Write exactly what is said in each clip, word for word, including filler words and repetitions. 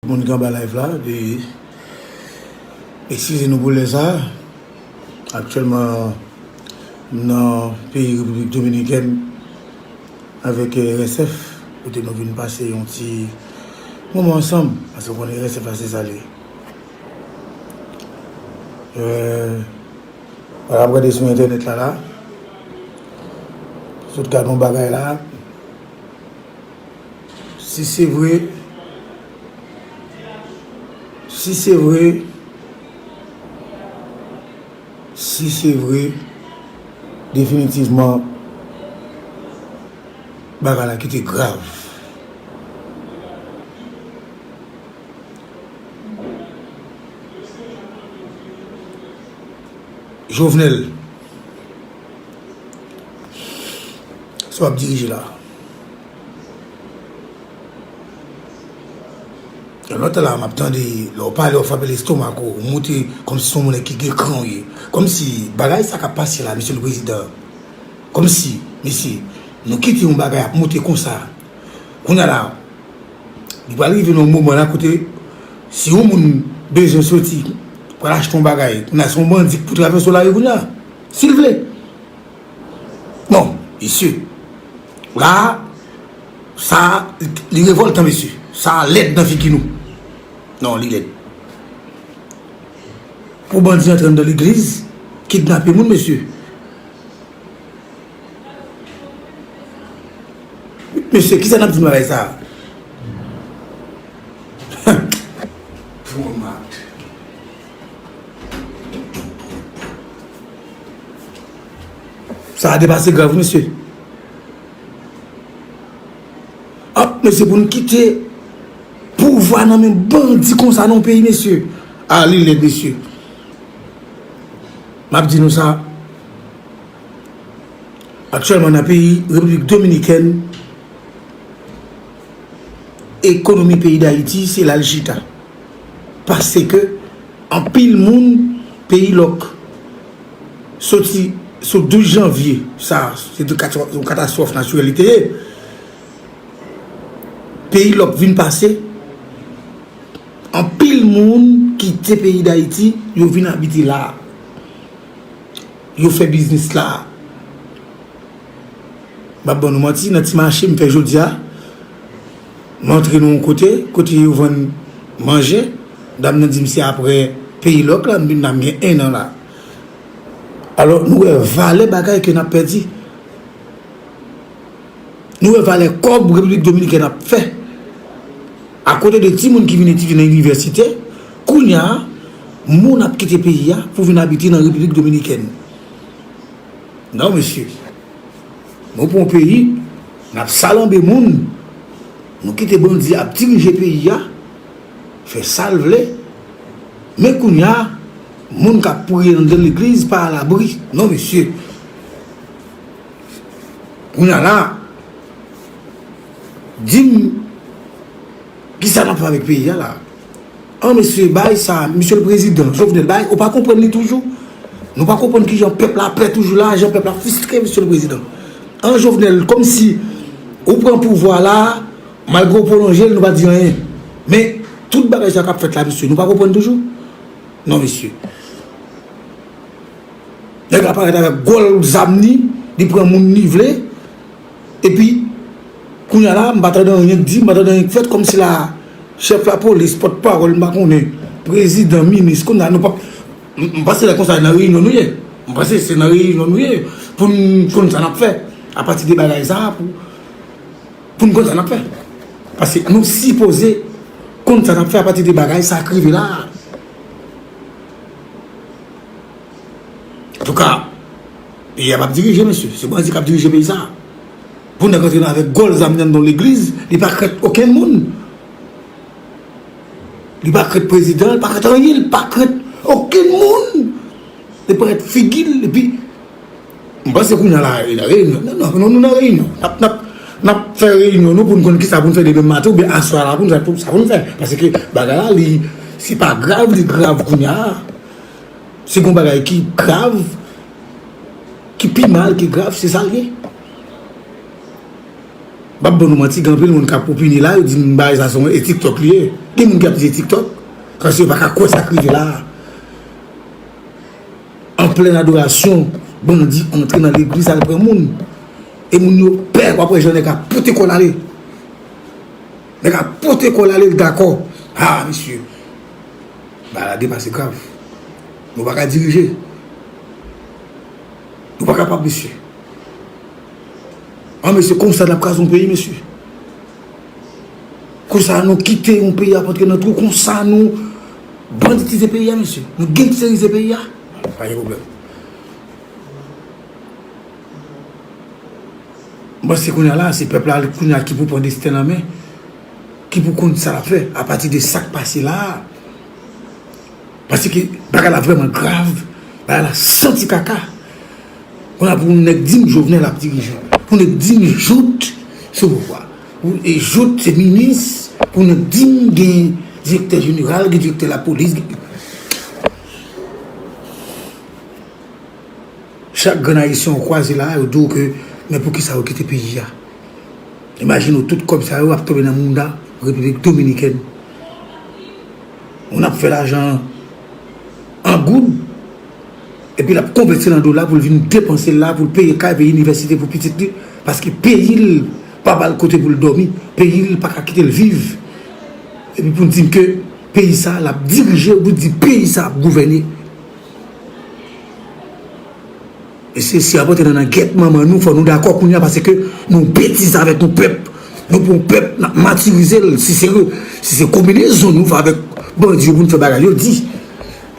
Moun ki anba live la, e, eskize nou pou lè sa. Aktyèlman, m nan peyi Repiblik Dominikèn avèk, eh, R S F, kote nou vin pase yon ti moman ansanm, paske w konnen R S F la se sa l ye. Eh, wala, m ap gade sou entènèt la, la. Sot gade yon bagay la. Si se vre, si se vre, si se vre, definitivman, bagay la kite grav. Jovenel, sa w ap dirije la. Lòt la, m ap tande, lè w pale, w frape lestomak ou, ou moute kòmsi se yon moun ki gen kran w ye. Kòmsi bagay sa k ap pase la, Mesye le Prezidan. Kòmsi, mesye, nou kite yon bagay ap moute konsa. Kounye a la, li pral rive nan yon moman la kote, si yon moun bezwen soti, pral achte yon bagay, kounye a se yon bandi k pou travèse lari kounye a. Si l vle. Non, mesye. La, sa, li revòltan, mesye. Sa lèd nan figi nou. Non, li lèd. Pou bandi antre anndan legliz, kidnape moun, mesye. Mesye, kisa n ap di nan bagay sa a? Too much. Sa a depase grav, mesye. Ap, mesye, pou n kite pouvwa nan men bandi konsa nan yon peyi, mesye. A, li lèd, mesye. M ap di nou sa. Aktyèlman nan peyi Repiblik Dominikèn, ekonomi peyi Dayiti se la l chita. Paske anpil moun peyi lòk soti sou douz janvye, sa se te katastwòf, yon katastwòf natirèl li te ye. Peyi lòk vin pase, anpil moun kite peyi Dayiti, yo vin abite la. Yo fè biznis la. M ap ban nou manti, nan ti mache m fè jodi a, m antre nan yon kote, kote yo vann manje. Dam nan di m se apre peyi lòk la, m vin la, m gen en an la. Alò, nou wè valè bagay ke n ap pèdi. Nou wè valè kòb Repiblik Dominikèn ap fè. Akote de timoun ki vin etidye nan inivèsite, kounye a, moun ap kite peyi a pou vin abite nan Repiblik Dominikèn. Non, mesye. Nou pran yon peyi, n ap salanbe moun, nou kite bandi ap dirije peyi a, fè sa l vle. Men kounye a, moun k ap priye anndan legliz pa alabri. Non, mesye. Kounye a la, di m, kisa n ap fè avèk peyi a la? An, mesye, bagay sa, mesye le prezidan, Jovenel, bagay, ou pa konprann li toujou? Nou pa konprann kijan pèp la pè toujou la, jan pèp la fristre, mesye le prezidan. An, Jovenel, kòmsi ou pran pouvwa la, malgre w pwolonje l, nou pa di anyen. Men, tout bagay sa k ap fèt la, mesye, nou pa konprann toujou? Non, mesye. Nèg la parèt avèk gòl zam ni, li pran moun li vle. Epi, kounye a la, m pa tande anyen k di, m pa tande anyen k fèt, kòmsi la, chèf lapolis, pòtpawòl, m pa konnen, prezidan, minis, kounye a, nou pa, m, m panse lè konsa nan reyinyon nou ye. M panse se nan reyinyon nou ye, pou n konn sa n ap fè. Apati de bagay sa a, pou, pou n konn sa n ap fè. Paske nou sipoze konn sa n ap fè apati de bagay sa k rive la a. Antouka, peyi a p ap dirije, mesye. Se bandi k ap dirije peyi sa a. Pou nèg antre nan avèk gòl zam nan nan legliz, li pa krent okenn moun. Li pa krent prezidan, li pa krent anyen, li pa krent okenn moun. Li parèt figi l, epi, m panse kounye a la, e nan reyinyon. Non, non, non, nou nan reyinyon. N ap, n ap, n ap fè reyinyon nou pou n konn kisa pou n fè demen maten oubyen aswè a la pou n fè, pou sa pou n fè. Paske bagay la, li, se pa grav, li grav kounye a. Se gon bagay ki grav, ki pi mal, ki grav, se sa l ye. M p ap ban nou manti, gen anpil moun k ap opine la, yo di m bagay sa se yon, e TikTok li ye. Gen moun ki ap di se TikTok, paske yo pa ka kwè sa k rive la a. An plèn adorasyon, bandi antre nan legliz al pran moun. E moun yo pè, w ap wè jan nèg ap pote kò l ale. Nèg ap pote kò l ale, l dakò. Ha, mesye. Bagay la depase grav. Nou pa ka dirije. Nou pa kapab, mesye. An, mesye, konsa n ap kraze yon peyi, mesye. Konsa nou kite yon peyi ap antre nan twou, konsa nou banditize peyi a, mesye. Nou gangstèrize peyi a. Pa gen pwoblèm. M panse kounye a la, se pèp la kounye a ki pou pran desten l an men, ki pou konn sa l ap fè apati de sa k pase la a. Paske bagay la vrèman grav, bagay la santi kaka. Kounye a pou yon nèg di m Jovenel ap dirije, pou nèg di m Jout sou pouvwa, pou e Jout se minis, pou nèg di m gen direktè jeneral, gen direktè lapolis, gen Chak grenn ayisyen w kwaze la, yo di w ke, men poukisa yo kite peyi a? Imajine w, tout kòb sa yo ap tonbe nan mounda Repiblik Dominikèn. Moun ap fè lajan an goud, epi l ap konvèti l an dola pou l vin depanse l la, pou l peye kay, peye inivèsite pou pitit li, paske peyi l pa ba l kote pou l dòmi, peyi l pa ka kite l viv. Epi pou n di m ke peyi sa l ap dirije, ou di peyi sa ap gouvène. E se, si y ap antre nan, nan gèt manman nou, fò nou dakò kounye a, paske nou betize avèk yon pèp. Nou pran yon pèp, n ap matirize l. Si se, si se konbinezon nou fè avèk bandi yo pou n fè bagay yo, di.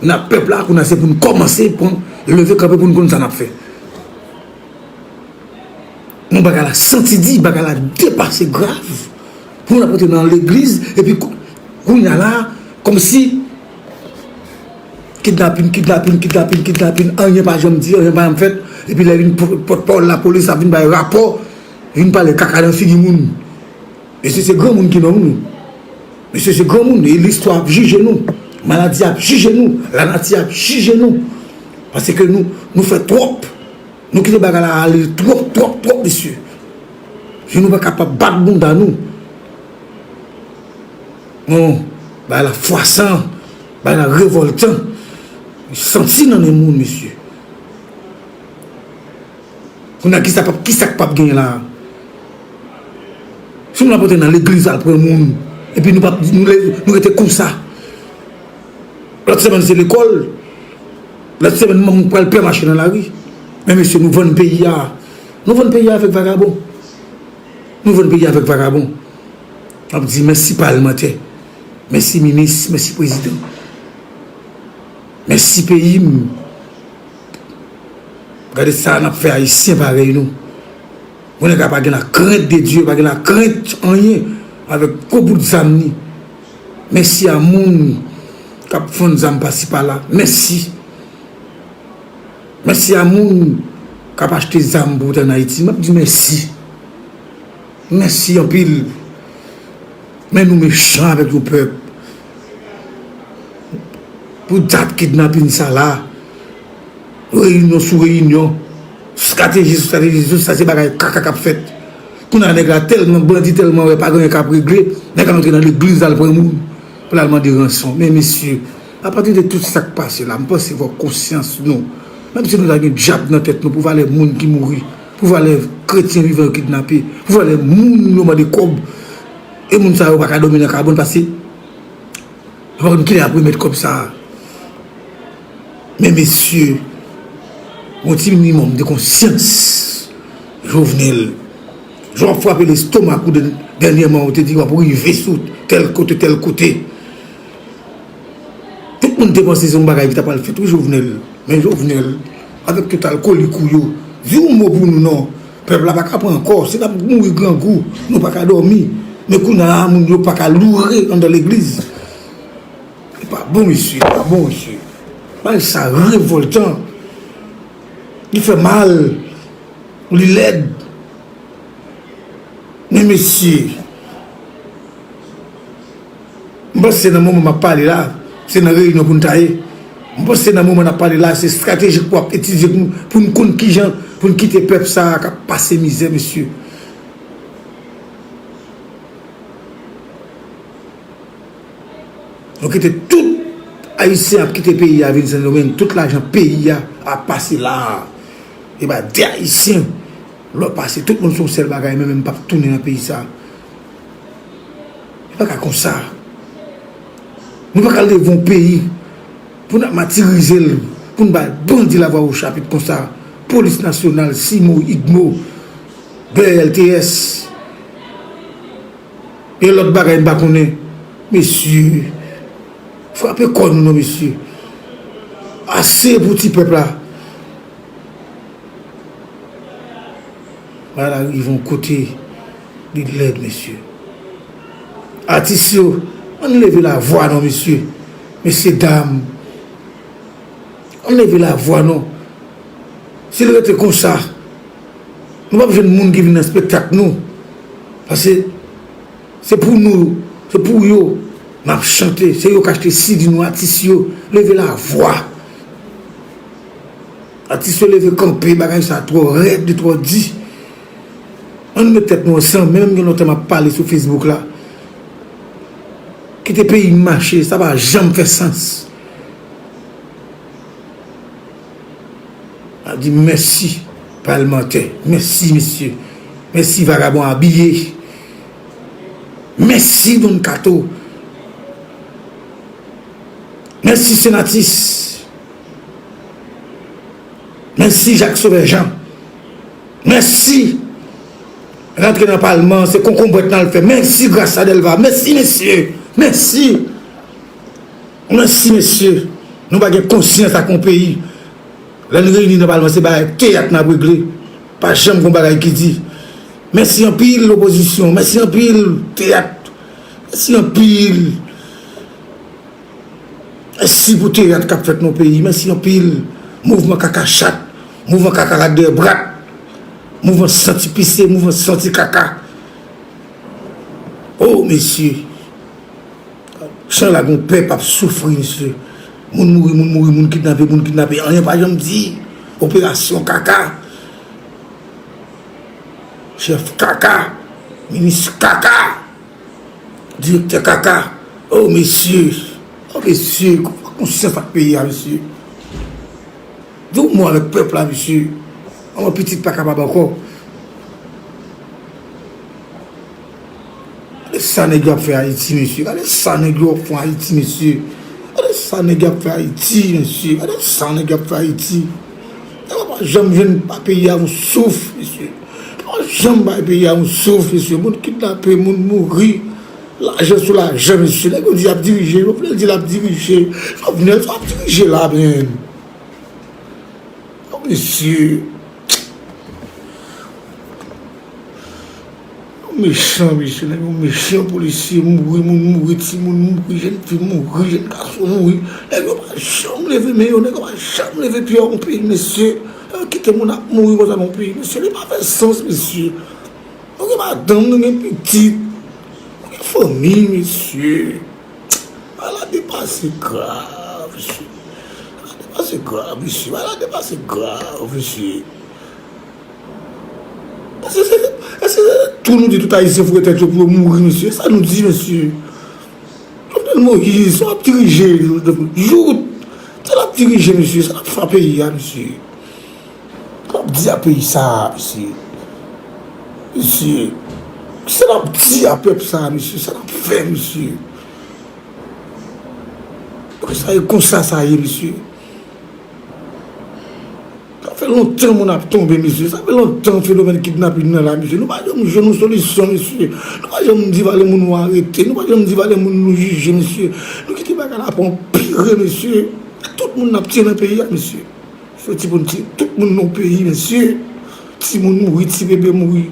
N ap pèp la, kounye a se pou n kòmanse, pou n leve kanpe, pou n konn sa n ap fè. Non, bagay la santi di, bagay la depase grav. Pou n ap antre nan legliz, epi kou-, kounye a la, kòmsi kidnapin, kidnapin, kidnapin, kidnapin, anyen pa janm di, anyen pa janm fèt, epi lè vin pò-, pòtpawòl lapolis ap vin bay rapò, vin pale kaka nan figi moun. Mesye, se granmoun ki nonm nou. Mesye, se granmoun, e listwa ap jije nou. Maladi ap jije nou, lanati ap jije nou. Paske nou, nou fè twòp. Nou kite bagay la ale twòp, twòp, twòp, mesye. Si nou pa kapab bat bounda nou. Non, bagay la fwasan, bagay la revòltan. Santi nan nen moun, mesye. Kounye a, kisa p ap, kisa k p ap genyen la a? Si moun ap antre nan legliz al pran moun, epi nou p ap, nou le-, nou rete konsa. Lòt semèn se lekòl. Lòt semèn moun pral pè mache nan lari. Men mesye, nou vann peyi a. Nou vann peyi a avèk vagabon. Nou vann peyi a avèk vagabon. N ap di mèsi palmantè. Mèsi minis, mèsi prezidan. Mèsi peyi m. Gade sa n ap fè ayisyen parèy nou. Yon nèg la pa gen lakrent de Dye, pa gen lakrent anyen avèk gwo bout zam ni. Mèsi a moun k ap vann zam pasi pala. Mèsi. Mèsi a moun k ap achte zam pou te ann Ayiti. M ap di mèsi. Mèsi anpil. Men nou mechan avèk yon pèp. Pou dat kidnapin sa la, reyinyon sou reyinyon, estrateji sou estrateji, tout sa se bagay kaka k ap fèt. Kounye a nèg la tèlman bandi, tèlman wè pa gen anyen k ap regle, nèg la antre nan legliz al pran moun pou l al mande ranson. Men mesye, apati de tout sa k pase la, m panse fò konsyans nou, menm si nou ta gen dyab nan tèt nou pou valè moun ki mouri, pou valè kretyen vivan yo kidnape, pou valè moun yo mande kòb, e moun sa yo pa ka dòmi nan kabòn paske yo pa konn kilè y ap remèt kòb sa a. Men mesye, yon ti minimòm de konsyans, Jovenel, jan w ap frape lestomak ou dè-, dènyèman, ou te di w ap rive sou tèl kote, tèl kote. Tout moun te panse se yon bagay ki ta pral fèt, wi, Jovenel. Men Jovenel, avèk tout alkolik ou yo, di yon mo pou nou non. Pèp la pa ka pran ankò. Si n ap mouri grangou, nou pa ka dòmi. Men kounye a la, moun yo pa ka loure anndan legliz. Li pa bon, mesye, li pa bon, mesye. Bagay sa revòltan. Li fè mal. Li lèd. Men mesye, m panse nan moman m ap pale la, se nan reyinyon pou n ta ye. M panse nan moman n ap pale la, se estratejik pou ap etidye pou, pou n konn kijan pou n kite pèp sa a k ap pase mizè, mesye. Nou kite tout Ayisyen ap kite peyi a vin Sendomeng, tout lajan peyi a ap pase la a. E ba de Ayisyen, lè w pase, tout moun se yon sèl bagay, menm menm p ap tounen nan peyi sa. Li pa ka konsa. Nou pa ka leve yon peyi pou n ap matirize l, pou n bay bandi lavwa o chapit konsa. Polis nasyonal, CIMO, IGMO, B L T S, e lòt bagay m pa konnen. Mesye, frape kò nou non, mesye. Ase pou ti pèp la. Bagay la rive yon kote, li lèd, mesye. Atis yo, ann leve lavwa non, mesye. Mesye dam, ann leve lavwa non. Si l rete konsa, nou p ap jwenn moun ki vin nan espektak nou. Paske se pou nou, se pou yo n ap chante, se yo k achte C D nou, atis yo, leve lavwa. Atis yo leve kanpe, bagay sa twò rèd, li twò di. Ann met tèt nou ansanm, menm gen lontan m ap pale sou Facebook la. Kite peyi m mache, sa pa janm fè sans. A di mèsi, palmantè. Mèsi, mesye. Mèsi, vagabon abiye. Mèsi, Don Kato. Mèsi, Senatis. Mèsi, Jak Sovè Jan. Mèsi. Rantre nan palman, se konkonbrèt n al fè. Mèsi, Grasa Delva. Mèsi, mesye. Mèsi. Mèsi, mesye. Nou pa gen konsyans ak yon peyi. Lè n reyini nan palman, se bagay teyat n ap regle. Pa janm gon bagay ki di. Mèsi anpil, opozisyon. Mèsi anpil, teyat. Mèsi anpil. Mèsi pou teyat k ap fèt nan peyi. Mèsi anpil. Mouvman kaka chat. Mouvman kaka rat dèyè brat. Mouvman santi pise. Mouvman santi kaka. O, mesye. Chan la gon pèp ap soufri, mesye. Moun mouri, moun mouri, moun kidnape, moun kidnape. Anyen pa janm di. Operasyon kaka. Chèf kaka. Minis kaka. Direktè kaka. O, mesye. O, mesye. Konsyans ak peyi a, mesye. Di yon mo avèk pèp la, mesye. Anmò pitit pa kapab ankò. Gade sa nèg yo ap fè Ayiti, mesye. Gade sa nèg yo ap fè Ayiti, mesye. Gade sa nèg yo ap fè Ayiti, mesye. Gade sa nèg yo ap fè Ayiti. Nèg yo pa janm jwenn ba peyi a yon souf, mesye. Yo pa janm bay peyi a yon souf, mesye. Moun kidnape, moun mouri. Lajan sou lajan, mesye. Nèg yo di y ap dirije. Jovenel di l ap dirije. Jovenel, sa w ap dirije la, menm. Mesye. Mechan, mesye. Nèg yo mechan, polisye mouri, moun mouri, timoun mouri, jèn fi mouri, jèn gason mouri. Nèg yo pa janm leve men yo, nèg yo pa janm leve pye yo yon peyi, mesye. Nèg yo kite moun ap mouri konsa nan yon peyi, mesye. Li pa fè sans, mesye. Nou gen madanm, nou gen pitit, nou gen fanmi, mesye. Bagay la depase grav, mesye. Bagay la depase grav, mesye. Bagay la depase grav, mesye. Èske se, èske se tou nou di tout Ayisyen foure tèt yo pou yo mouri, mesye? Sa nou di, mesye? Jovenel Moïse, sa w ap dirije, jout, sa l ap dirije, mesye, sa l ap fè peyi a, mesye. Sa l ap di a peyi sa a, mesye. Mesye, sa l ap di a pèp sa a, mesye, sa l ap fè, mesye. Poukisa e konsa sa ye, mesye? Sa fè lontan moun ap tonbe, mesye. Sa fè lontan fenomèn kidnapin nan la, mesye. Nou pa janm jwenn yon solisyon, mesye. Nou pa janm di valè moun nou arete. Nou pa janm di valè moun nou jije, mesye. Nou kite bagay la ap anpire, mesye. Tout moun n ap tiye nan peyi a, mesye. Fè timoun ti, tout moun nan peyi, mesye. Timoun mouri, ti bebe mouri.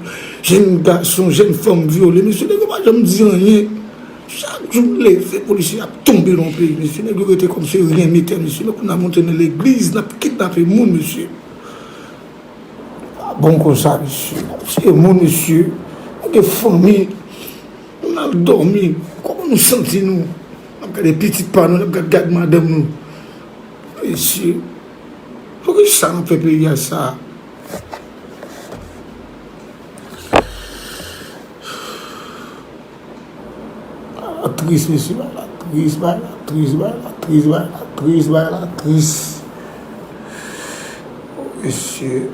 Jèn gason, jèn fanm vyole, mesye. Nèg yo pa janm di anyen. Chak jou m leve, polisye ap tonbe nan peyi, mesye. Nèg yo rete kòmsi rien n'était, mesye. Men kounye a monte nan legliz, n ap kidnape moun, mesye. Pa bon konsa, mesye. N ap tiye moun, mesye. Nou gen fanmi. Nou al dòmi. Kòman nou santi nou? N ap gade pitit pa nou, n ap gad, gad madanm nou. Mesye, poukisa n ap fè peyi a sa? Bagay la tris, mesye, bagay la tris. Tris bay la, tris bay la, tris bay la, tris bay la, tris. Mesye.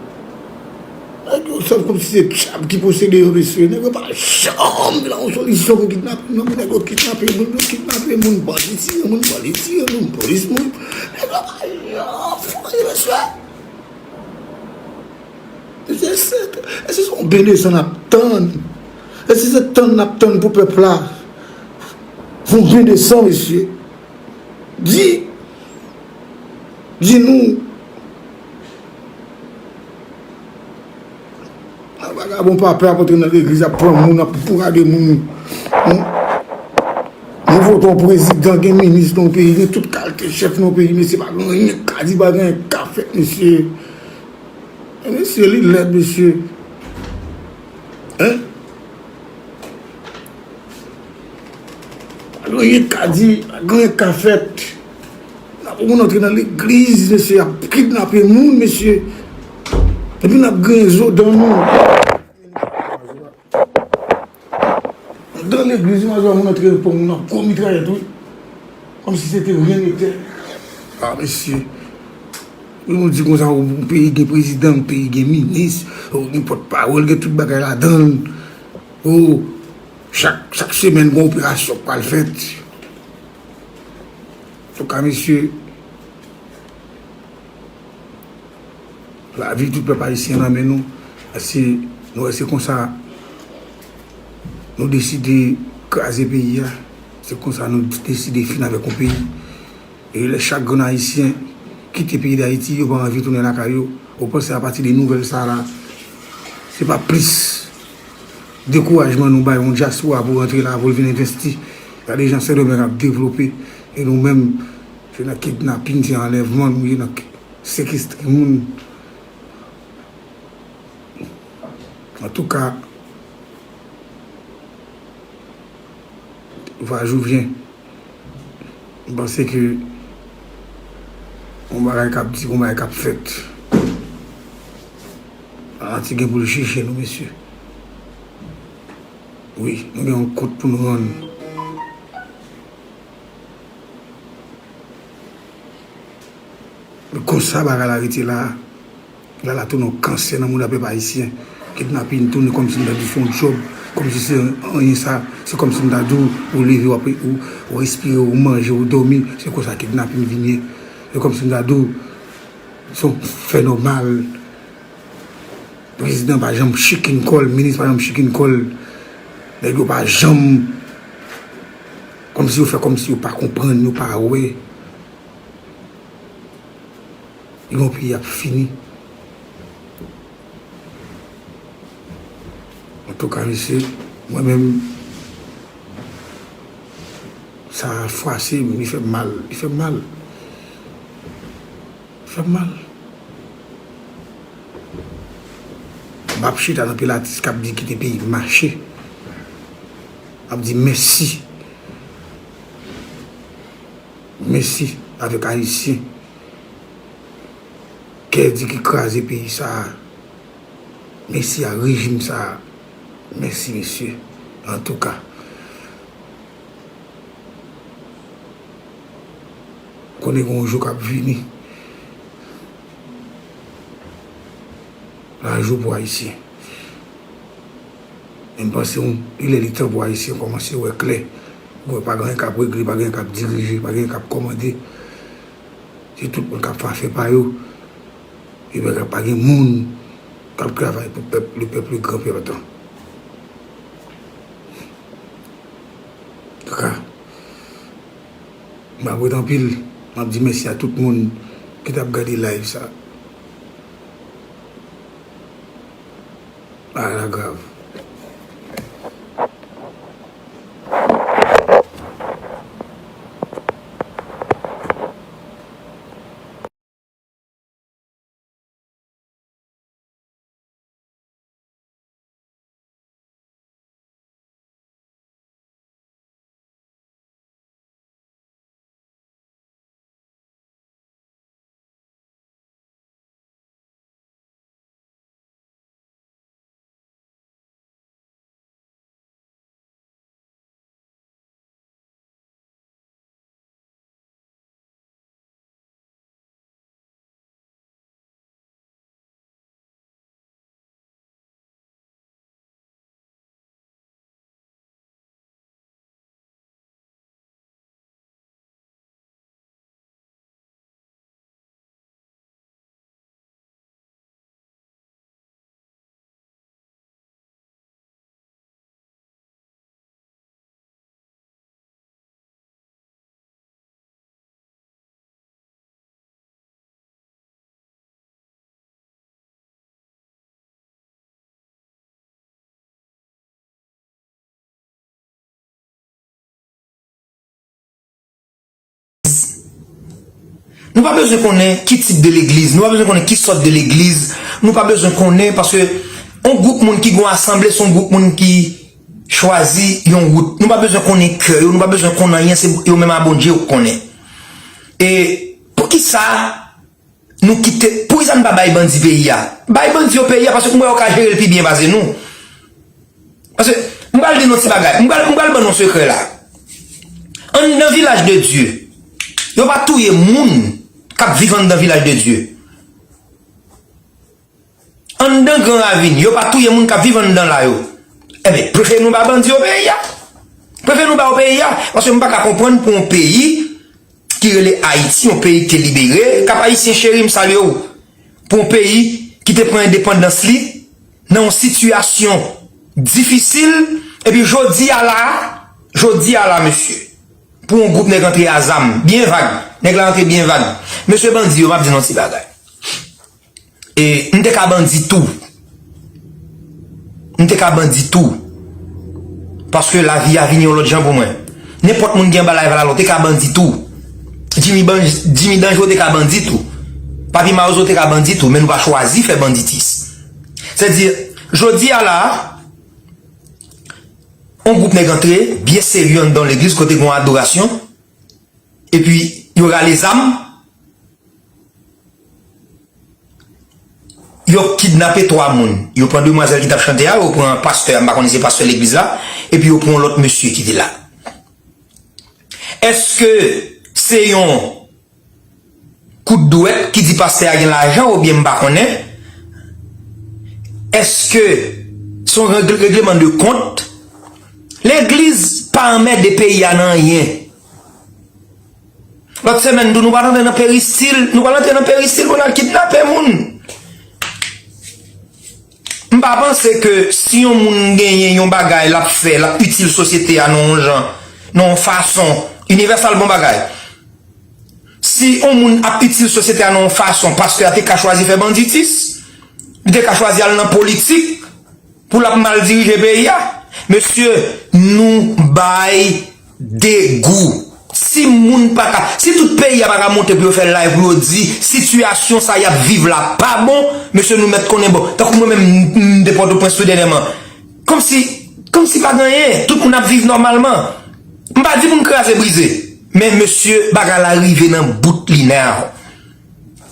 Nèg yo santi kòmsi se dyab ki posede yo, mesye. Nèg yo pa janm gen yon solisyon pou kidnape moun, nèg yo kidnape moun, yo kidnape moun, bandi tire moun, bandi tire moun, polis moun. Nèg yo pa janm fè anyen, mesye. Mesye, se, èske se yon ben de san n ap tann? Èske se tann n ap tann pou pèp la? Yon ben de san, mesye. Di, di nou. Vagabon pa pè ap antre nan legliz, ap pran moun, ap bourade moun. Hmm? Nou vote yon prezidan, gen minis nan yon peyi, gen tout kalite chèf nan yon peyi, mesye, pa gen anyen k ka di, pa gen anyen k ka fèt, mesye. Mesye, li lèd, mesye. Hein? Pa gen anyen k ka di, pa gen anyen k ka fèt. N ap moun antre nan legliz, mesye, y ap kidnape moun, mesye. Epi n ap griyen zo dan nou. Andan legliz, imajine moun antre pran moun nan gwo mitrayèt, wi. Kòmsi se te ryen etè. Ah, mesye. Wi, nou di konsa, yon peyi gen prezidan, yon peyi gen minis, yon gen pòtpawòl, gen tout bagay ladan l. Oh, chak, chak semèn, gen operasyon k pral fèt. Antouka, mesye, lavi tout pèp ayisyen nan men nou. Paske nou wè se konsa nou deside kraze peyi a. Se konsa nou deside fin avèk yon peyi. E lè chak grenn ayisyen kite peyi Dayiti, yo pa anvi tounen lakay yo. Ou panse apati de nouvèl sa la, se pa plis dekourajman nou bay yon dyaspora pou rantre la, pou l vin envesti? Gade jan Sendomeng ap devlope, e nou menm, se nan kidnapin, se anlèvman nou ye, nan sekestre moun. Antouka, va jou vyen. M panse ke yon bagay k ap di, yon bagay k ap fèt. Ayiti gen pou l jije nou, mesye. Wi, nou gen yon kont pou nou rann. Men konsa bagay la rete la, la, la tounen yon kansè nan mouda pèp ayisyen. Kidnapin tounen kòmsi m ta di w se yon djòb, kòmsi se anyen sa, se kòmsi m ta di w, ou leve, w ap, ou, ou respire, ou manje, ou dòmi, se konsa kidnapin vin ye. Se kòmsi m ta di w, se yon fè nòmal. Prezidan pa janm chikin kò l, minis pa janm chikin kò l. Nèg yo pa janm, kòmsi yo fè kòmsi yo pa konprann, yo pa wè. Yon peyi ap fini. Antouka, mesye, mwen menm, sa fwase m, li fè m mal, li fè m mal. Fè m mal. M ap chita nan pye latis k ap di kite peyi m mache. M ap di mèsi. Mèsi avèk Ayisyen. Kè di ki kraze peyi sa a. Mèsi a rejim sa a. Mèsi, mesye. Antouka, konnen gen yon jou k ap vini. Lajou pou Ayisyen. E m panse yon, li lè li tan pou Ayisyen kòmanse wè klè. Wè pa gen anyen k ap regle, pa gen anyen k ap dirije, pa gen anyen k ap kòmande. Se tout moun k ap fè afè pa yo. Epi pa gen moun k ap travay pou pèp, le peuple grand peuple. Kaka. M ap ret anpil. M ap di mèsi a tout moun ki t ap gade live sa. Bagay la grav. Nou pa bezwen konnen ki tip de legliz, nou pa bezwen konnen ki sòt de legliz, nou pa bezwen konnen, paske yon gwoup moun ki gen yon asanble se yon gwoup moun ki chwazi yon wout. Nou pa bezwen konnen kè yo, nou pa bezwen konnen anyen, se yo menm a Bondye yo k konnen. E poukisa nou kite, poukisa nou pa bay bandi peyi a? Bay bandi yo peyi a, paske m wè yo ka jere l pi byen pase nou. Paske, m pral di nou ti bagay, m pral, m pral ban nou sekrè la. Anndan Vilaj de Dye, yo pa touye moun k ap viv anndan Vilaj de Dye. Anndan Gran Ravin, yo pa touye moun k ap viv anndan la yo. Enben, prefere nou ba bandi yo peyi a. Prefere nou ba yo peyi a. Paske m pa ka konprann pou yon peyi ki rele Ayiti, yon peyi ki te libere. Kap Ayisyen cheri, m salye w. Pou yon peyi ki te pran endepandans li nan yon sitiyasyon difisil, epi jodi a la, jodi a la, mesye, pou yon gwoup nèg antre a zam, byen vag, nèg la antre byen vag. Mesye bandi yo, m ap di nou ti bagay. E, m te ka bandi tou. M te ka bandi tou. Paske lavi a vini yon lòt jan pou mwen. Nenpòt moun ki anba live la, ou te ka bandi tou. Jimmy, Ban- Jimmy Danjo te ka bandi tou. Papi Mawozo te ka bandi tou, men nou pa chwazi fè banditis. Sètadi, jodi a la, yon gwoup nèg antre, byen serye anndan legliz, kote gen yon adorasyon, epi yo rale zam, yo kidnape twa moun. Yo pran demwazèl ki t ap chante a, yo pran pastè a, m pa konnen se pastè legliz la, epi yo pran yon lòt mesye ki te la. Èske se yon kout dwèt ki di pastè a gen lajan oubyen m pa konnen? Èske se yon règ- regleman de kont? Legliz pa anmède peyi a nan anyen. Lòt semèn tou, nou pral antre nan peristil, nou pral antre nan peristil pou n al kidnape moun. M pa panse ke si yon moun genyen yon bagay l ap fè, l ap itil sosyete a nan yon jan, nan yon fason, Inivèsal bon bagay. Si yon moun ap itil sosyete a nan yon fason, pastè a te ka chwazi fè banditis, li te ka chwazi al nan politik, pou l ap mal dirije peyi a. Mesye, nou bay degou. Si moun pa ka, si tout peyi a pa ka monte pou yo fè live pou yo di sitiyasyon sa y ap viv la pa bon, mesye, nou mèt konnen bon. Tankou mwen menm, m, m te Pòtoprens tou dènyèman. Kòmsi, kòmsi pa gen anyen, tout moun ap viv nòmalman. M pa di pou n kraze brize, men mesye, bagay la rive nan bout li now.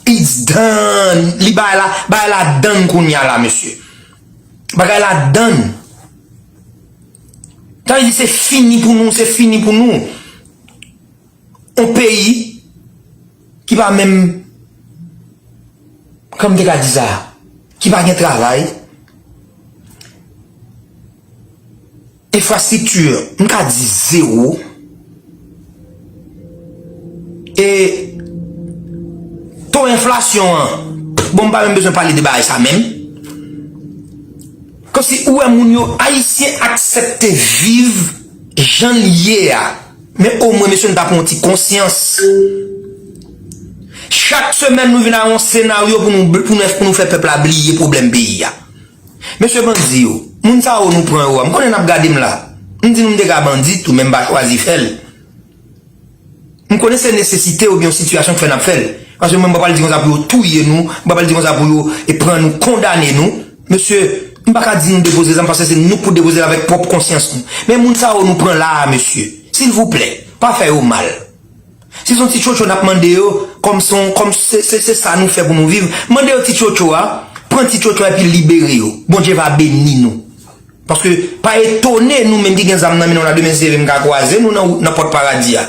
It's done. Li bagay la, bagay la done kounye a la, mesye. Bagay la done. Sa vle di se fini pou nou, se fini pou nou. Yon peyi ki pa menm, kòman m te ka di sa, ki pa gen travay, enfrastrikti, m ka di zewo. E to enflasyon an, bon, m pa menm bezwen pale de bagay sa menm. Kòmsi ou wè moun yo, Ayisyen aksepte viv jan l ye a. Men omwen, mesye, nou ta pran yon ti konsyans. Chak semèn, nou vin ak yon senaryo pou nou, pou nou, pou nou fè pèp la bliye pwoblèm peyi a. Mesye bandi yo, moun sa yo nou pran yo a, m konnen n ap gade m la. M di nou m te ka bandi tou, men m pa chwazi fè l. M konnen se nesesite oubyen yon sitiyasyon k fè n ap fè l. Paske mwen, m pa pral di konsa pou yo touye nou, m pa pral di konsa pou yo e pran nou, kondane nou. Mesye, m pa ka di nou depoze zam paske se nou k pou depoze l avèk pwòp konsyans nou. Men moun sa yo nou pran la a, mesye, silvouplè, pa fè yo mal. Si se yon ti tchotcho n ap mande yo, kòm se yon, kòm se, se, se sa nou fè pou nou viv, mande yo ti tchotcho a, pran ti tchotcho a epi libere yo. Bondye va beni nou. Paske pa etone nou menm ki gen zam nan men nou la, demen si Dye vle m ka kwaze nou nan wout, nan pòt paradi a.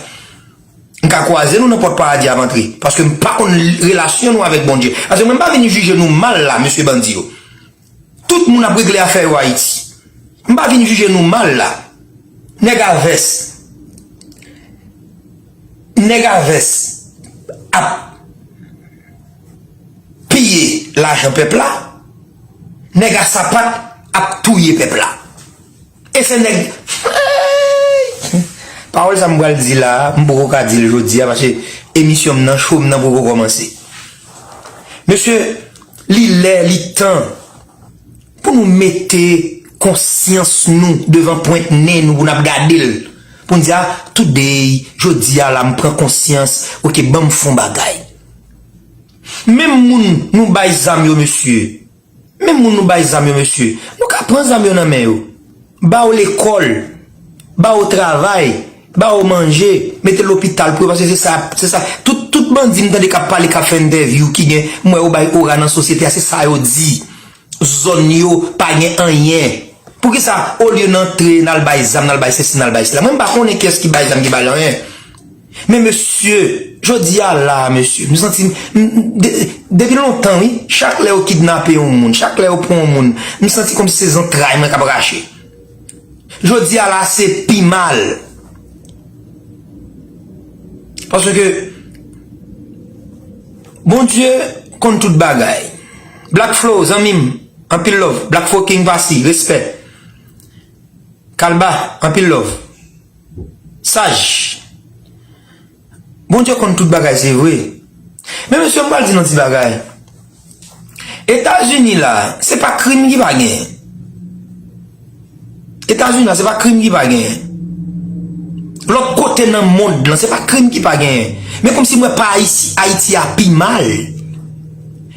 M ka kwaze nou nan pòt paradi a ap antre. Paske m pa konn relasyon nou avèk Bondye. Paske mwen m pa vin jije nou mal la, mesye bandi yo. Tout moun ap regle afè yo Ayiti. M pa vin jije nou mal la. Nèg a vès. Nèg a vès ap piye lajan pèp la. Nèg a sapat ap touye pèp la. E se nèg. Pawòl sa m pral di la a, m poko ka di l jodi a, paske emisyon m nan cho, m nan poko kòmanse. Mesye, li lè, li tan pou nou mete konsyans nou devan pwent nen nou, pou n ap gade l. Pou n di, a, today, jodi a la, m pran konsyans, oke, ban m fè yon bagay. Menm moun nou bay zam yo, mesye. Menm moun nou bay zam yo, mesye. Nou ka pran zam yo nan men yo. Ba yo lekòl. Ba yo travay. Ba yo manje. Mete lopital pou yo, paske se sa, se sa. Tout, tout bandi m tande k ap pale, k ap fè entèvyou, ki gen, m wè yo bay ora nan sosyete a, se sa yo di. Zòn yo pa gen anyen. Poukisa, olye n antre, n al bay zam, n al bay sesi, n al bay sela? Mwen, m pa konnen kiyès ki bay zam, ki bay anyen. Men, mesye, jodi a la, mesye, m santi m, m, de, depi lontan, wi, chak lè yo kidnape yon moun, chak lè yo pran yon moun, m santi kòmsi se zantray mwen k ap rache. Jodi a la, se pi mal. Paske Bondye konn tout bagay. Black Flow, zanmi m, anpil love. Black Flow King Passy, respè. Kalba, anpil love. Saj. Bondye konn tout bagay, se vre. Men mesye, m pral di nou ti bagay. Etazini la, se pa krim ki pa genyen. Etazini la, se pa krim ki pa genyen. Lòt kote nan mond lan, se pa krim ki pa genyen. Men kòmsi m wè pa Ayiti, Ayiti a pi mal.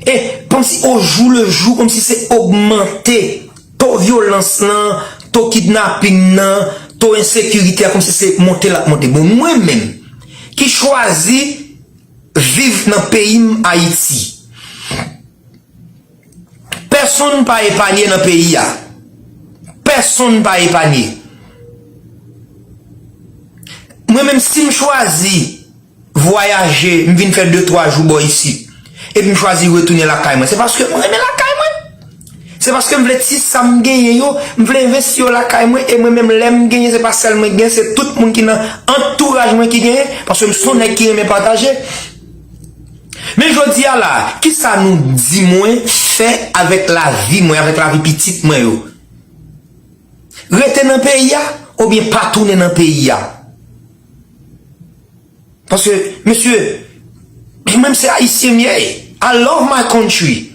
E kòmsi au jour le jour, kòmsi se ogmante. To vyolans lan, to kidnaping nan, to ensekirite a, kòmsi se monte l ap monte. Bon, mwen menm, ki chwazi viv nan peyi m, Ayiti, pèsonn pa epanye nan peyi a. Pèsonn pa epanye. Mwen menm, si m chwazi vwayaje, m vin fè de, twa jou bò isit, epi m chwazi retounen lakay mwen, se paske m renmen lakay mwen. Se paske m vle ti sa m genyen yo, m vle envesti yo lakay mwen, e mwen menm lè m genyen, se pa sèl mwen ki genyen, se tout moun ki nan antouraj mwen ki genyen, paske m se yon nèg ki renmen pataje. Men jodi a la, kisa nou di mwen fè avèk lavi mwen, avèk lavi pitit mwen yo? Rete nan peyi a, oubyen pa tounen nan peyi a? Paske, mesye, mwen menm se Ayisyen m ye. I love my country.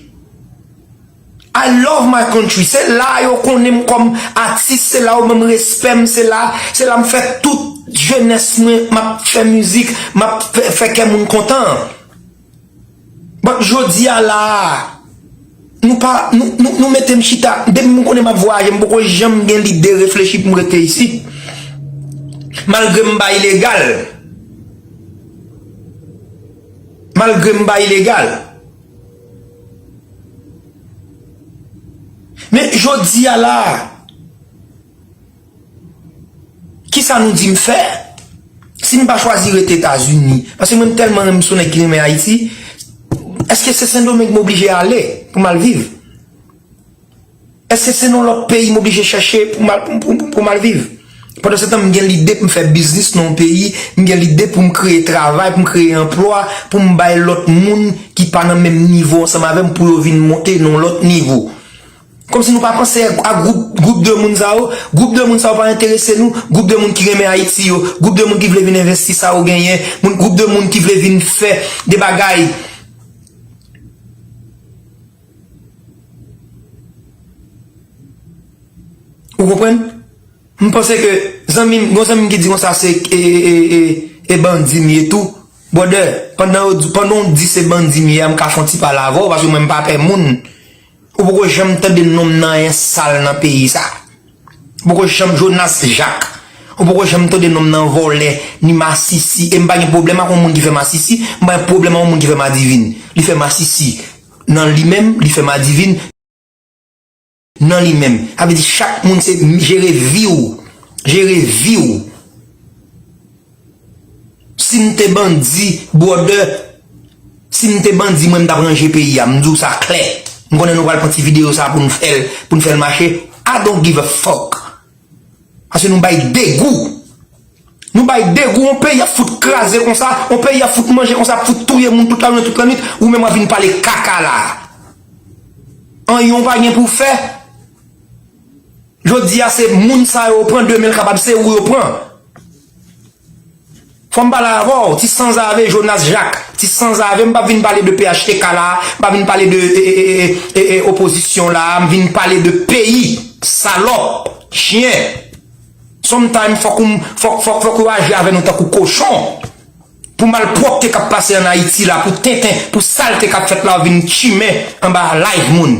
I love my country. Se la yo konnen m kòm atis, se la yo ban m respè m, se la, se la m fè tout jenès mwen, m ap fè mizik, m ap fè, fè kè moun kontan. But jodi a la, nou pa, nou, nou, nou mete m chita, depi m konnen m ap vwayaje, m poko janm gen lide reflechi pou m rete isit. Malgre m pa ilegal. Malgre m pa ilegal. Men jodi a la, kisa nou di m fè? Si m pa chwazi rete Etazini, paske mwen m tèlman renmen, m se yon nèg ki renmen Ayiti, èske se Sendomeng m oblije ale pou m al viv? Èske se nan lòt peyi m oblije chèche pou m al, pou, pou, pou, pou m al viv? Pandan se tan, m gen lide pou m fè biznis nan yon peyi, m gen lide pou m kreye travay, pou m kreye anplwa, pou m bay lòt moun ki pa nan menm nivo ansanm avè m, pou yo vin monte nan yon lòt nivo. Kòmsi nou pa panse a gwoup, gwoup de moun sa yo, gwoup de moun sa yo pa enterese nou, gwoup de moun ki renmen Ayiti yo, gwoup de moun ki vle vin envesti sa yo genyen, moun, gwoup de moun ki vle vin fè de bagay. Ou konprann? M panse ke zanmi m, gon zanmi m ki di konsa se e, e, e, e, e bandi m ye tou. Brother, pandan yo di, pandan w di se bandi m ye a, m ka fè yon ti pale avè w, paske mwen m pa pè moun. Ou poko janm tande non m nan anyen sal nan peyi sa. Ou poko janm Jonas Jacques. Ou poko janm tande non m nan vòlè, ni masisi. E m pa gen pwoblèm ak yon moun ki fè masisi, m pa gen pwoblèm ak yon moun ki fè madivin. Li fè masisi nan li menm, li fè madivin nan li menm. Sa vle di chak moun se jere vi w. Jere vi w. Si m te bandi, brother, si m te bandi, mwen m t ap ranje peyi a. M di w sa klè. M konnen nou pral pran ti videyo sa pou n fè l, pou n fè l mache. I don't give a fuck. Paske nou bay degou. Nou bay degou, yon peyi ap fout kraze konsa, yon peyi ap fout manje konsa, ap fout touye moun tout lajounen, tout lannwit, ou menm w ap vin pale kaka la. Anyen w pa gen pou w fè. Jodi a se moun sa yo pran, demen l kapab se ou yo pran. Fò m pale avè w, ti sanzave Jonas Jacques, ti sanzave, m p ap vin pale de P H T K la, m p ap vin pale de e, e, e, e, e, e, opozisyon la, m vin pale de peyi, salòp, chyen. Sometime fòk ou, fòk, fòk, fòk yo aji avè nou tankou kochon. pou malpwòpte k ap pase ann Ayiti la, pou tenten, pou salte k ap fèt la, w vin chimen anba live moun.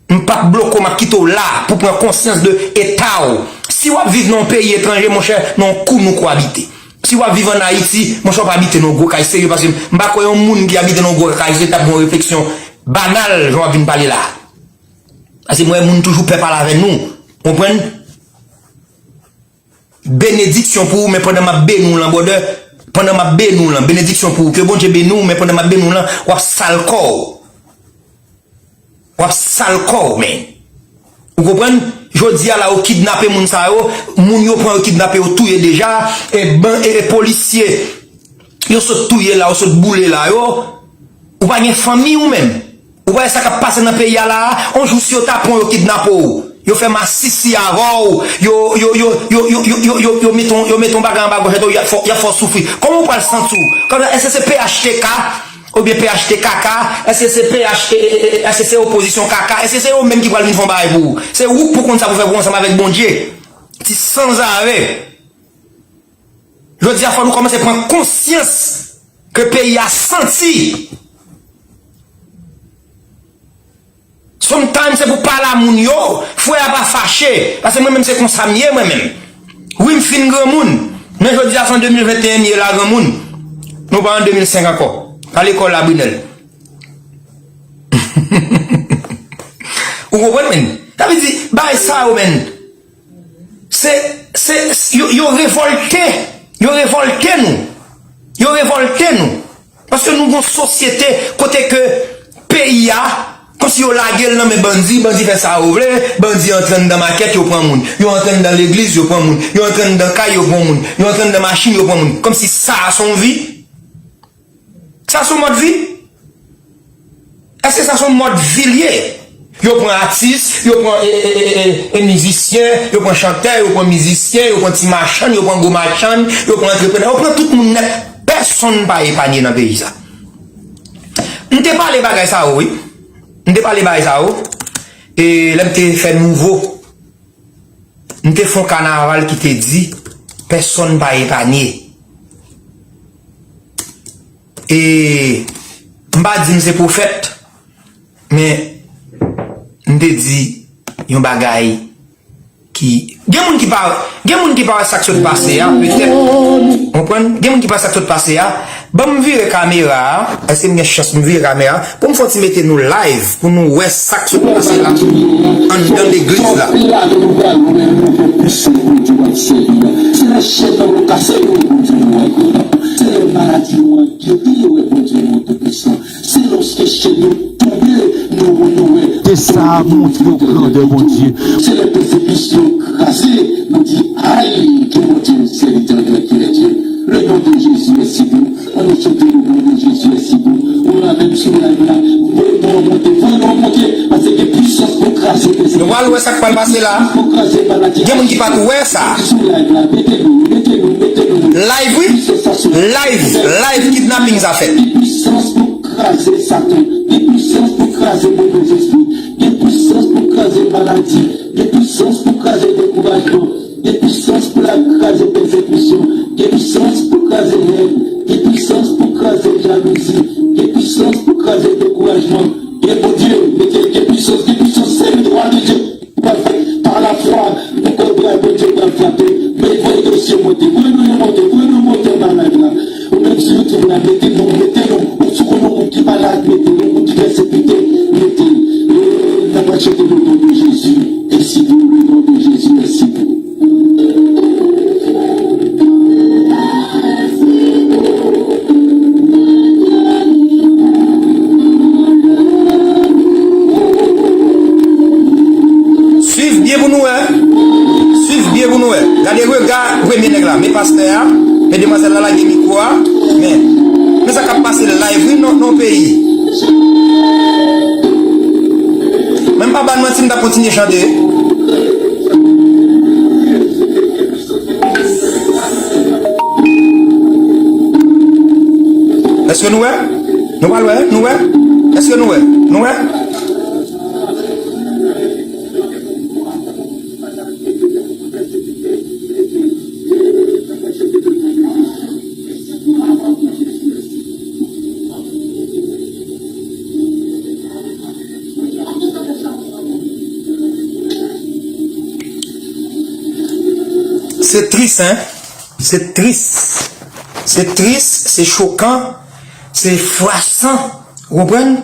M p ap bloke w, m ap kite w la pou pran konsyans de eta w. Si w ap viv nan yon peyi etranje, monchè, nan yon koun ou ko abite. Si w ap viv ann Ayiti, monchè, w pa abite nan yon gwo kay serye, paske m pa kwè yon moun ki abite nan yon gwo kay serye t ap gen yon refleksyon banal jan w ap vin pale la. Paske m wè moun toujou pè pale avè nou. Konprann? Benediksyon pou ou, men pandan m ap beni w lan, brother, pandan m ap beni w lan, benediksyon pou ou, ke Bondye beni w, men pandan m ap beni w lan, w ap sal kò w. W ap sal kò w, men. Ou konprann? Jodi a la, yo kidnape moun sa yo, moun yo pran yo kidnape, yo touye deja, e, ban, e, e polisye, yo sot touye la, yo sot boule la, yo. Ou pa gen fanmi ou menm. Ou pa wè sa k ap pase nan peyi a la a? On jou si yo ta pran w, yo kidnape w, yo fè masisi avè w, yo, yo, yo mete w, yo mete w bagay anba gòj ou, y ap fè w, y ap fè w soufri. Kòman w pral santi w? Kòman, èske se P H T K oubyen P H T K K? Èske se P H, e, e, e, èske se opozisyon kaka? Èske se yo menm ki pral vin fè yon bagay pou ou? Se ou k pou konn sa pou fè pou ansanm avèk Bondye. Ti sanzave. Jodi a, fò nou kòmanse pran konsyans ke peyi a santi. Sometimes se pou pale a moun yo, frè a pa fache, paske mwen menm se konsa m ye mwen menm. Wi, m fin granmoun, men jodi a se an de mil venteyen m ye la granmoun. Nou pa an de mil senk ankò. Pa lekòl la, Brinel. Ou konprann, menn? Sa vle di, bagay sa yo, menn. Se, se, yo, yo revòlte. Yo revòlte nou. Yo revòlte nou. Paske nou gon sosyete kote ke peyi a, kòmsi yo lage l nan men bandi, bandi fè sa yo vle, bandi antre anndan makèt, yo pran moun. Yo antre anndan legliz, yo pran moun. Yo antre anndan kay, yo pran moun. Yo antre anndan machin, yo pran moun. Kòmsi sa a se yon vi. Sa se yon mòd vi? Èske sa se yon mòd vi l ye? Yo pran atis, yo pran, e, e, e, e, e, e mizisyen, yo pran chantè, yo pran mizisyen, yo pran ti machann, yo pran gwo machann, yo pran antreprenè, yo pran tout moun nèt. Pèsonn pa epanye nan peyi sa. M te pale bagay sa yo, wi. M te pale bagay sa yo. E lè m te fè nouvo. M te fè yon kanaval ki te di, pèsonn pa epanye. E m pa di m se pwofèt, men m te di yon bagay ki, gen moun ki pa, gen moun ki pa wè sa k sot pase a, petèt. Konprann? Gen moun ki pa wè sa k sot pase a. Ban m vire kamera a. Èske m gen chans pou m vire kamera a? Pou m fè yon ti mete nou live, pou nou wè sa k sot pase la, anndan legliz la. Se lè chèn nan yo kase yo, Bondye nou wè. Se lè maladi nou an geri yo, Bondye nou Toupisan. Se lòske chèn yo tonbe, nou, nou wè. Te sa a montre yo grandè Bondye. Se lè pèsekisyon kraze, nou di, ay, ke Bondye, sèvitè de Dye. Le nom de Jésus est si doux. Ann nou chante le nom de Jésus est si doux. Ou la menm sou live la. Voye non monte, voye non monte. Paske gen pwisans pou kraze pèsekisyon. Nou pral wè sa k pral pase la. Pou kraze maladi. Gen moun ki pa t wè sa. Sou live la, mete nou, mete nou, mete nou. Live, wi. Pwisans sa sou live, live kidnaping sa fèt. Gen pwisans pou kraze Satan. Gen pwisans pou kraze movèzespri. Gen pwisans pou kraze maladi. Gen pwisans pou kraze dekourajman. Gen pwisans pou l al kraze pèsekisyon. Gen pwisans pou kraze hèn. Gen pwisans pou kraze jalouzi. Gen pwisans pou kraze dekourajman. Gen Bondye, mete gen pwisans, gen pwisans, se le droit de Dieu. Pral fèt pa lafwa, nou kwè bra Bondye pral frape. Men voye dosye monte, voye nou yo monte, voye nou monte nan live la. Ou menm sou YouTube la, mete non, mete non. Ou sou konnen yon moun ki malad, mete non, yon moun ki pèsekite, mete. E n ap chante le nom de Jésus est si doux, le nom de Jésus est si doux. Swiv byen pou nou wè. Swiv byen pou nou wè. Gade rega premye nèg la. Men pastè a, men demwazèl la lage mikwo a. Men, men sa k ap pase live, wi, nan, nan peyi. Men m pa ba n manti, m t ap kontinye chante. Èske nou wè? Nou pral wè? Nou wè? Èske nou wè? Nou wè? Se tris, en. Se tris. Se tris, se chokan, se frasan. Ou konprann?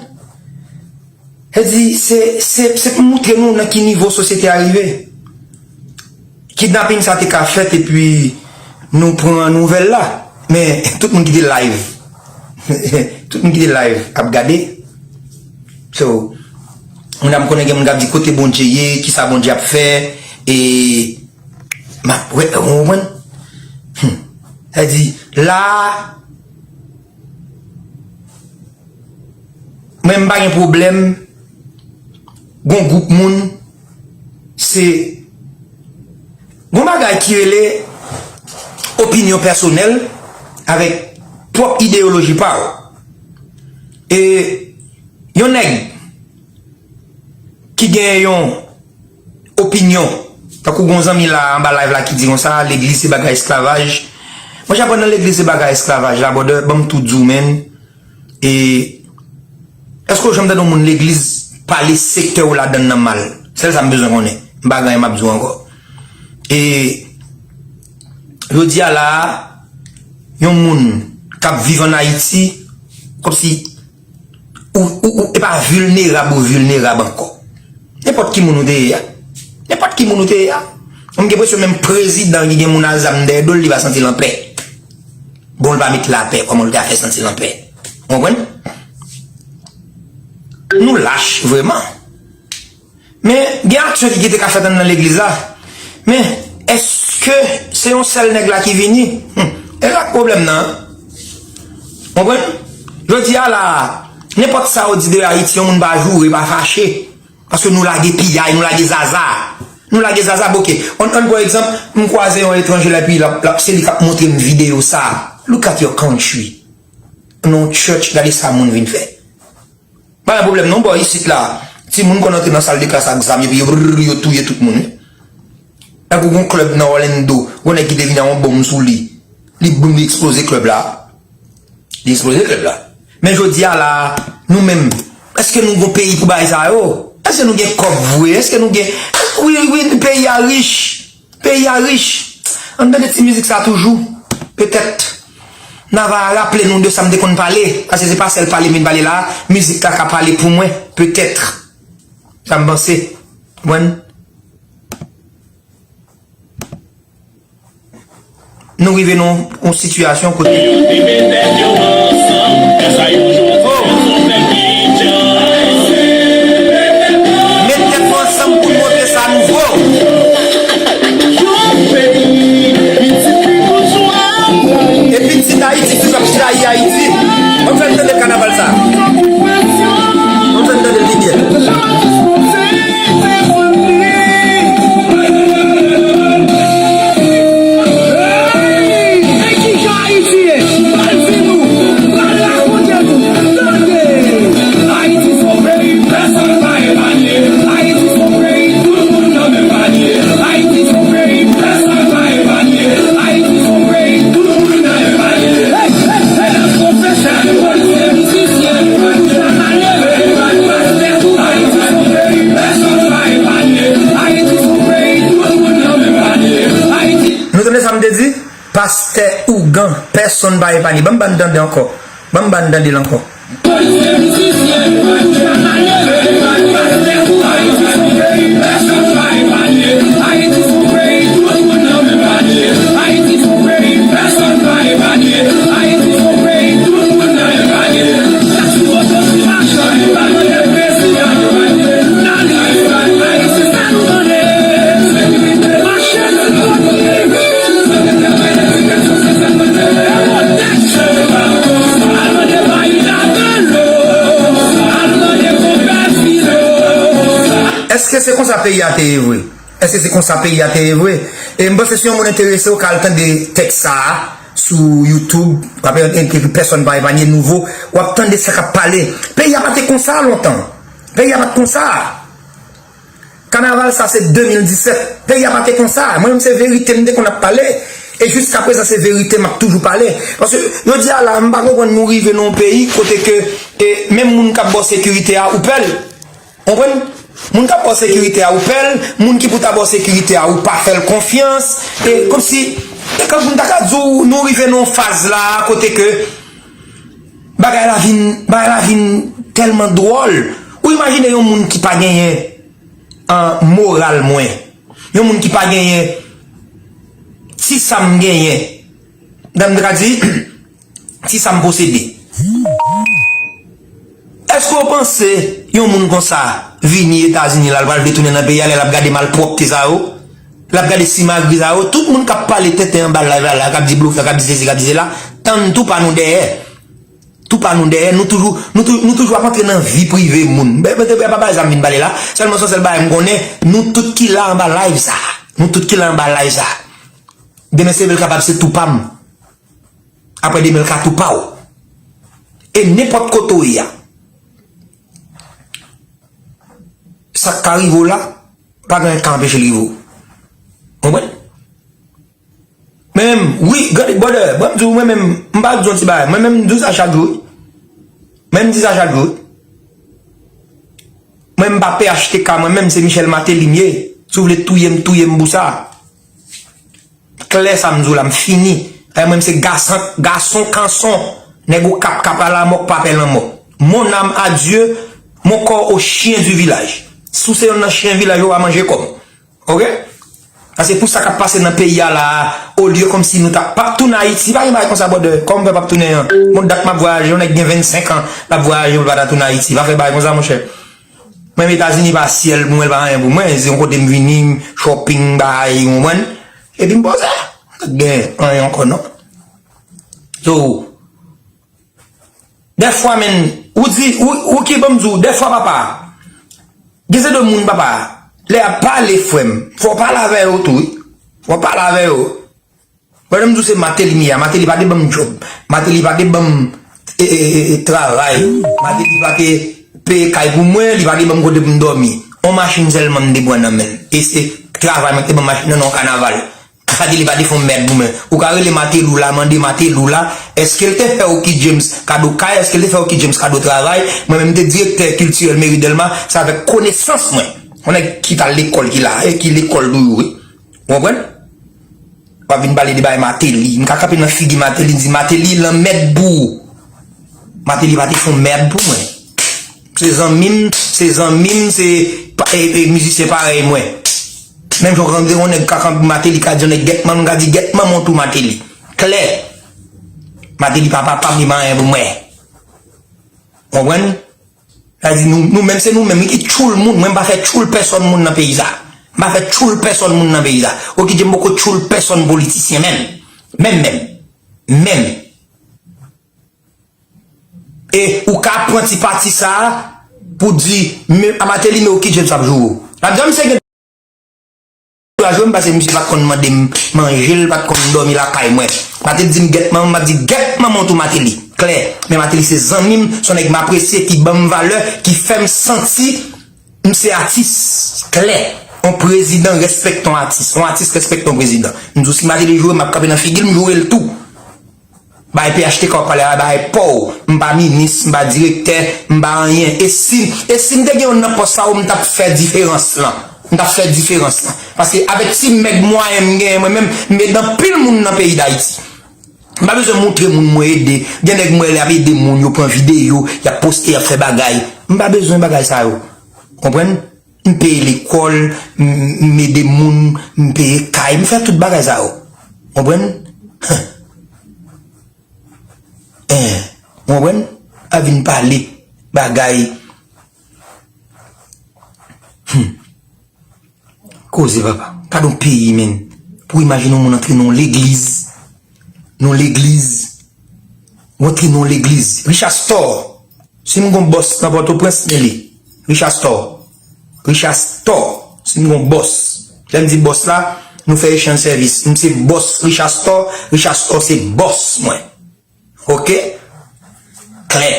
Se di, se, se, se pou moutre nou nan ki nivo sosyete a rive. Kidnaping sa te ka fèt epi nou pran nouvèl la. Men, tout moun ki te live, tout moun ki te live ap gade. So, moun ap konnen gen moun k ap di kote Bondye ye, kisa Bondye ap fè, e m ap wè, ou konprann? Hmm. Sa di, la, mwen m pa gen pwoblèm, gon gwoup moun, se, gon bagay ki rele opinyon pèsonèl avèk pwòp ideyoloji pa w. E yon nèg ki gen yon opinyon, tankou gon zanmi la anba live la ki di konsa, legliz se bagay esklavaj. Mwen, jan aprann nan legliz se bagay esklavaj la, brother, ban m tou di w, man. E èske w janm tande yon moun legliz pale sektè w ladann nan mal? Sèl sa m bezwen konnen. M pa gen anyen m ap di w ankò. E jodi a la a, yon moun k ap viv ann Ayiti, kòmsi ou, ou, ou, e pa vilnerab ou vilnerab ankò. Nenpòt ki moun ou te ye a. Nenpòt ki moun ou te ye a. M gen enpresyon menm prezidan ki gen moun a zam dèyè do l, li pa santi l anpè. Bon, l pa met lapè, kòman l te a fè santi l anpè? Ou konprann? Nou lach, vrèman. Men, gen aksyon ki te ka fèt anndan legliz la. Men, èske se yon sèl nèg la ki vini? Hmm. E la k pwoblèm nan. Ou konprann? Jodi a la, nenpòt sa yo di de Ayiti, yon moun pa joure, pa fache. Paske nou lage piyay, nou lage zaza. Nou lage zaza, boke. Ann, ann pran egzanp, m kwaze yon etranje la, epi l ap, l ap, se li k ap montre m videyo sa. Look at your country. Non, church, gade sa moun vin fè. Pa gen pwoblèm non, bò isit la. Timoun konn antre nan sal de klas ak zam, epi yo, brrr, yo touye tout moun, wi. Tankou gon klèb nan Orlando, gon nèg ki te vin ak yon bonm sou li. Li boum, li eksploze klèb la. Li eksploze klèb la. Men jodi a la, nou menm, èske nou gon peyi pou bagay sa yo? Èske nou gen kòb vre? Èske nou gen, wi, wi, peyi a rich. Peyi a rich. Ann tande ti mizik sa toujou. Petèt, n a va raple nou de sa m te konn pale. Paske se pa sèl pale m vin pale la. Mizik la ka pale pou mwen. Petèt. Sa m panse. Konprann? Nou rive nan yon sitiyasyon kote. Met tèt nou ansanm pou n montre sa nouvo. E pitit Ayiti ki ap trayi Ayiti. Ann fè n tande kanaval sa. Ann fè n tande l pi byen. Nou tande sa m te di? Pastè ougan, pèsonn pa epanye. Ban m ba n tande ankò. Ban m ba n tande l ankò. Èske se konsa peyi a te ye vre? Èske se konsa peyi a te ye vre? E m panse si yon moun enterese, w ka al tande tèks sa a sou YouTube, w ap ekri pèsonn pa epanye nouvo, w ap tande sa k ap pale. Peyi a pa te konsa lontan. Peyi a pa t konsa. Kanaval sa se de mil disèt. Peyi a pa te konsa. Mwen menm se verite m te konn ap pale. E jiskaprezan se verite m ap toujou pale. Paske jodi a la, m pa konprann nou rive nan yon peyi kote ke, e, menm moun k ap ba w sekirite a, ou pè l. Konprann? Moun k ap ba w sekirite a, ou pè l. Moun ki pou ta ba w sekirite a, ou pa fè l konfyans. E kòmsi, e kòmsi m ta ka di w, nou rive nan yon faz la kote ke bagay la vin, bagay la vin tèlman dwòl. Ou imajine yon moun ki pa genyen, an, moral mwen. Yon moun ki pa genyen ti sa m genyen. Dan m te ka di, ti sa m posede. Èske w panse yon moun konsa vini Etazini la, l pral vle tounen nan peyi a, lè l ap gade malpwòpte sa yo, l ap gade simagri sa yo, tout moun k ap pale tenten anba live la, la, k ap di blofè, k ap di sesi, k ap di sela, tann tou pa nou dèyè. Tou pa nou dèyè, nou toujou, nou tou-, nou toujou ap antre nan vi prive moun. Bè, bè, bè, pa bagay sa m vin pale la. Sèlman se yon sèl bagay m konnen, nou tout ki la anba live sa. Nou tout ki la anba live sa. Demen se vre l kapab se tou pa m. Apre demen l ka tou pa w. E nenpòt kote w ye a, sa k ka rive w la, pa gen anyen k ka anpeche l rive w. Konprann? Mwen menm, wi, gade, brother, mwen m di w, mwen menm, m pa di w yon ti bagay. Mwen menm, m di w sa chak jou, wi. Mwen menm, m di sa chak jou, wi. Mwen, m pa P H T K, mwen menm, se Michel Martelly m ye. Si w vle touye m, touye m pou sa. Klè sa m di w la, m fini. Ay, mwen, m se gason, gason kanson. Nèg ou kap kap a la mò k pa pè lanmò. Mon âme à Dieu, mon corps au chien du village. Si w se yonn nan chen vilaj yo, w a manje kò m. Oke? Sa se pou sa k ap pase nan peyi a la a, olye kòmsi nou ta p ap tounen Ayiti, pa gen bagay konsa, brother. Kòman m fè p ap tounen an? Bon, dat m ap vwayaje, yon nèg gen vennsenk an, l ap vwayaje pou l pa ta tounen Ayiti. Pa fè bagay konsa, monchè. Mwen, Etazini pa syèl pou mwen, l pa anyen pou mwen. Se yon kote m vini, m shopping, m bay, ou konprann? Epi m poze. Pa t gen anyen ankò, non. So, dèfwa, menn, ou di, ou, ou ki ban m di w, dèfwa, papa, gen se de moun, papa, lè y ap pale, frè m, fò w pale avè yo tou, wi. Fò w pale avè yo. Pandan m di w se Martelly m ye a, Martelly pa te ban m djòb. Martelly pa te ban m, e, e, e, e, travay. Martelly pa te peye kay pou mwen, li pa te ban m kote pou m dòmi. On machin sèlman m te pran nan men l. E se travay mwen ki te ban m machin nan, nan yon kanaval. Martelly pa te fè yon mèd pou mwen. Ou ka rele Martelly w la, mande Martelly w la, èske l te fè Oky James kado kay, èske l te fè Oky James kado travay? Mwen menm, m te direktè kiltirèl meri Dèlma, se avèk konesans mwen. Yon nèg ki t al lekòl ki la, e ki lekòl toujou, wi. Ou konprann? W ap vin pale de bagay Martelly. M ka kanpe nan figi Martelly, m di, Martelly, lanmèd pou ou. Martelly pa te fè yon mèd pou mwen. Se zanmi m, se zanmi m, se pa, e, e, mizisyen parèy mwen. Menm jan w ka tande yon nèg ka kanpe Martelly, ka di yon nèg gèt manman, m ka di gèt manman w tou Martelly. Klè. Martelly pa papa m, li pa anyen pou mwen. Konprann? Sa di nou, nou menm se nou menm wi ki tchoul moun. Mwen m pa fè tchoul pèsòn moun nan peyi sa. M pa fè tchoul pèsòn moun nan peyi sa. Oky James poko tchoul pèsòn politisyen menm. Menm, menm. Menm. E ou ka pran ti pati sa a pou di, men, a Martelly, men Oky James ap joure w. L ap di, a misye gen la jwe m, paske misye pa t konn mande m manje, l pa t konn dòmi lakay mwen. Martelly di m gèt manman m, m ap di gèt manman w tou Martelly. Klè. Men Martelly se zanmi m, se yon nèg m apresye, ki ban m valè, ki fè m santi m se atis. Klè. Yon prezidan respekte yon atis. Yon atis respekte yon prezidan. M di w si Martelly joure m, m ap kanpe nan figi l, m joure l tou. Bay P H T K w ap pale a, bay pa w. M pa minis, m pa direktè, m pa anyen. E si, e si m te gen youn nan pòs sa yo, m t ap fè diferans lan. M t ap fè diferans lan. Paske avèk ti mèg mwayen m genyen mwen menm, m ede anpil moun nan peyi Dayiti. M pa bezwen moutre moun mwen ede. Gen nèg m wè lè y ap ede moun, yo pran videyo, y ap poste, y ap fè bagay. M pa bezwen bagay sa yo. Konprann? M peye lekòl, m, m ede moun, m peye kay, m fè tout bagay sa yo. Konprann? Hein. Ou konprann? A vin pale bagay. Hmm. Koze, papa. Gad yon peyi, menn. Pou imajine yon moun antre nan yon legliz. Nan yon legliz. Ou antre nan yon legliz. Richard Store. Si m gon bòs nan Pòtoprens, men li. Richard Store. Richard Store. Si m gon bòs. Lè m di bòs la, nou fè echanj sèvis. M se bòs Richard Store. Richard Store se bòs mwen. Oke? Klè.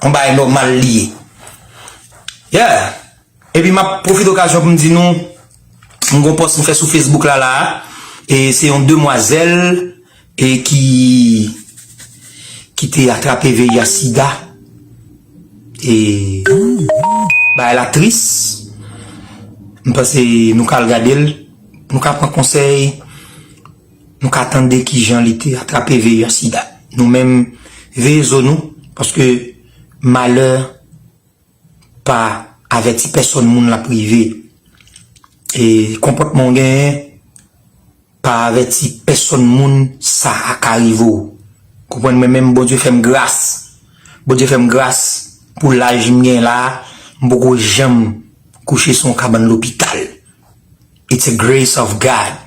Yon bagay nòmal li ye. Yeah. Epi m ap pwofite okazyon pou m di nou, m gon pòs m fè sou Facebook la, la a. E se yon demwazèl, e ki, ki te atrape V I H sida. E bagay la tris. M panse nou ka al gade l, nou ka pran konsèy, nou ka tande kijan li te atrape V I H sida. Nou menm, veye zo nou, paske malè pa avèti pèsòn moun l ap rive. E konpòtman w genyen pa avèti pèsòn moun sa a ka rive w. Konprann mwen menm, Bondye fè m gras. Bondye fè m gras pou laj m gen la a, m poko janm kouche sou yon kabann lopital. It's a grace of God.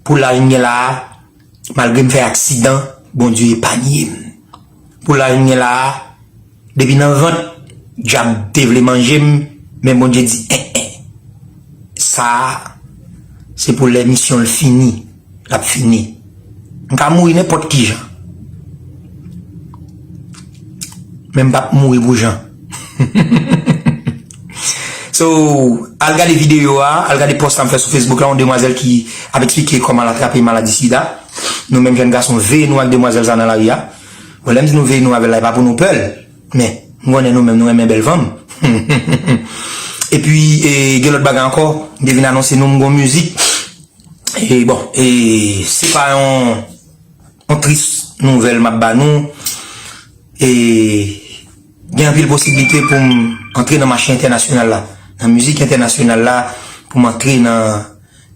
Pou laj m gen la a, malgre m fè aksidan, Bondye epanye m. Pou laj m gen la a, depi nan vant, dyab te vle manje m, men Bondye di, en, en. Sa a, se pou lè misyon l fini, l ap fini. M ka mouri nenpòt ki jan. Men m p ap mouri pou jan. So, al gade videyo a, al gade pòs la m fè sou Facebook la, yon demwazèl ki ap eksplike kòman l atrape maladi sida. Nou menm jèn gason, veye nou ak demwazèl sa nan lari a. Bon, lè m di nou veye nou avè l la, e pa pou nou pè l. Men, m konnen nou menm, nou renmen bèl fanm. Epi, e, gen lòt bagay ankò, m te vin anonse nou, m gon mizik. E bon, e, se pa yon, yon tris nouvèl m ap ba nou. E, gen anpil posiblite pou m antre nan mache entènasyonal la, nan mizik entènasyonal la, pou m antre nan,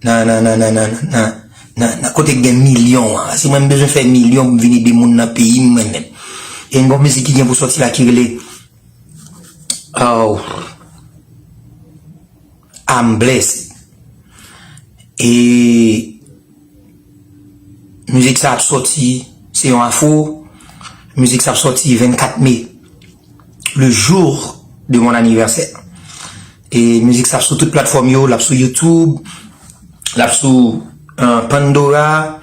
nan, nan, nan, nan, nan, nan, nan, nan kote k gen milyon an. Paske mwen, m bezwen fè milyon pou m vin ede moun nan peyi m, mwen menm. E yon bon mizik ki gen pou sòti la ki rele, oh, I'm Blessed. E mizik sa ap sòti, se yon afro. Mizik sa ap sòti vennkat me, le jour de mon anniversaire. E mizik sa ap sou tout platfòm yo, l ap sou YouTube, l ap sou, euh, Pandora,